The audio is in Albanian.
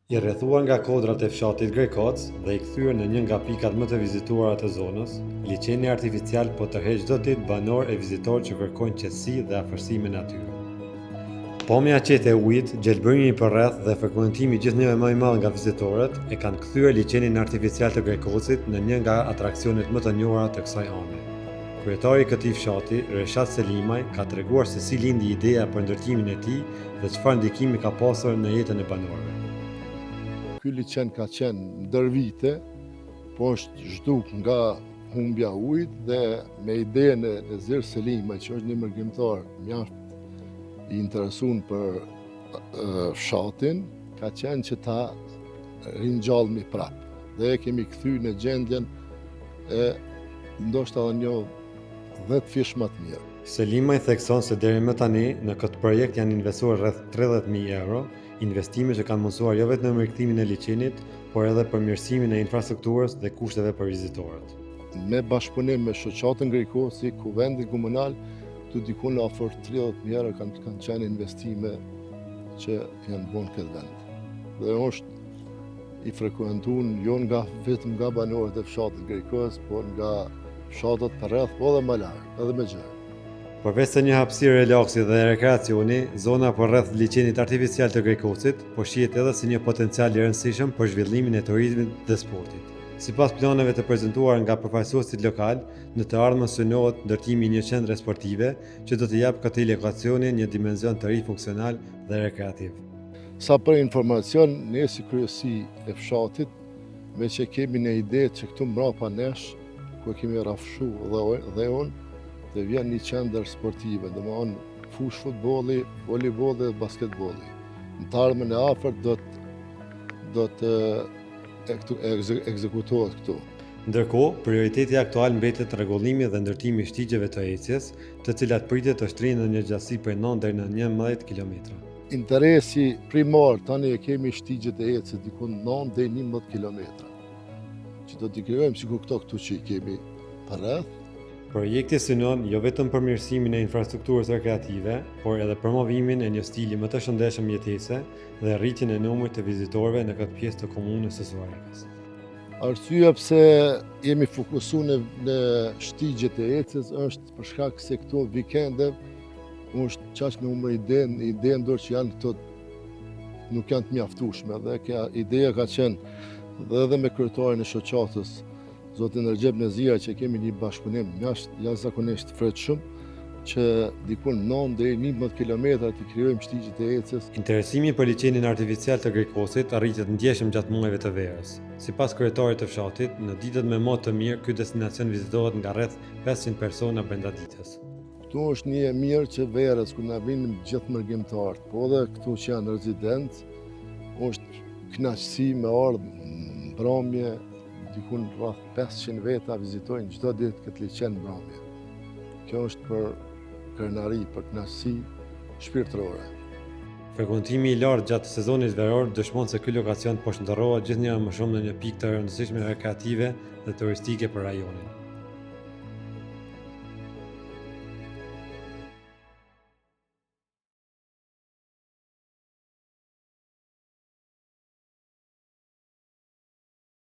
I rrethuar nga kodrat e fshatit Grejkoc dhe i kthyer në një nga pikat më të vizituara të zonës, liqeni artificial po tërheq çdo ditë banorë e vizitorë që kërkojnë qetësi dhe afërsi me natyrën. Pamja e qetë e ujit, gjelbërimi përreth dhe frekuentimi gjithnjë e më i madh nga vizitorët e kanë kthyer liqenin artificial të Grejkocit në një nga atraksionet më të njohura të kësaj ane. Kryetari i këtij fshati, Reshat Selimaj, ka treguar se si lindi ideja për ndërtimin e tij dhe çfarë ndikimi ka pasur në jetën e banorëve. Ky liqen ka qenë ndër vite, po është zhduk nga humbja e ujit dhe me idenë e Nezir Selimaj, që është një mërgimtar mjaft i interesun për fshatin, ka qenë që ta ringjallmi prapë. Dhe e kemi kthy në gjendjen e ndoshta edhe një dhjetëfish më të mirë. Selimaj thekson se deri më tani në këtë projekt janë investuar rreth 30.000 euro, investime që kanë mundësuar jo vetëm rikthimin e liqenit, por edhe përmirësimin e infrastrukturës dhe kushteve për vizitorët. Me bashkëpunim me shoqatën Grejkoci, Kuvendin Komunal, të dikun afër 30.000 euro kanë, kanë qenë investime që janë bo në këtë vend. Dhe është i frekuentun jo nga vetëm nga banorët e fshatit Grejkoc, por nga fshatat përreth, po edhe më larg, edhe më gjerë. Përveç se një hapësirë relaksi dhe rekreacioni, zona përreth liqenit artificial të Grejkocit po shihet edhe si një potencial i rëndësishëm për zhvillimin e turizmit dhe sportit. Sipas planeve të prezantuara nga përfaqësuesit lokal, në të ardhmen synohet ndërtimi i një qendre sportive që do t'i japë këtij lokacioni një dimension të ri funksional dhe rekreativ. Sa për informacion, ne si kryesi e fshatit, veç e kemi në ide që këtu mbrapa nesh, ku e kemi rrafshu dheun, të vjen një qendër sportive, domethonë fushë futbolli, volejbolli dhe basketbolli. Në të ardhmen e afërt do të do të ekzekutohet këtu. Ndërkohë, prioriteti aktual mbetet rregullimi dhe ndërtimi i shtigjeve të ecjes, të cilat pritet të shtrihen në një gjatësi prej 9 deri në 11 kilometra. Interesi primar tani e kemi shtigjet e ecjes diku 9 deri 11 kilometra. Që do t'i krijojmë sikur këto këtu që i kemi përreth. Projekti synon jo vetëm përmirësimin e infrastrukturës rekreative, por edhe promovimin e një stili më të shëndetshëm jetese dhe rritjen e numrit të vizitorëve në këtë pjesë të komunës së Suharekës. Arsyeja pse jemi fokusu në, në shtigjet e ecjes është për shkak se këto vikende është qaq numër i den, i dendur që janë këto nuk janë të mjaftueshme dhe kjo ideja ka qenë dhe edhe me kryetarin e shoqatës Zotin Rexhep Neziraj që kemi një bashkëpunim jashtëzakonisht të frytshëm që dikun 9 deri 11 kilometra t'i krijojmë shtigjet e ecjes. Interesimi për liqenin artificial të Grejkocit rritet ndjeshëm gjatë muajve të verës. Sipas kryetarit të fshatit, në ditët me mot të mirë ky destinacion vizitohet nga rreth 500 persona brenda ditës. Këtu është një e mirë që verës kur na vijnë gjithë mërgimtarët, po edhe këtu që janë rezident, është kënaqësi me ardhë mbrëmje, dikun rreth 500 veta vizitojnë çdo ditë këtë liqen mbrëmje. Kjo është për krenari, për kënaqësi shpirtërore. Frekuentimi i lartë gjatë sezonit veror dëshmon se ky lokacion po shndërrohet gjithnjë e më shumë në një pikë të rëndësishme rekreative dhe turistike për rajonin.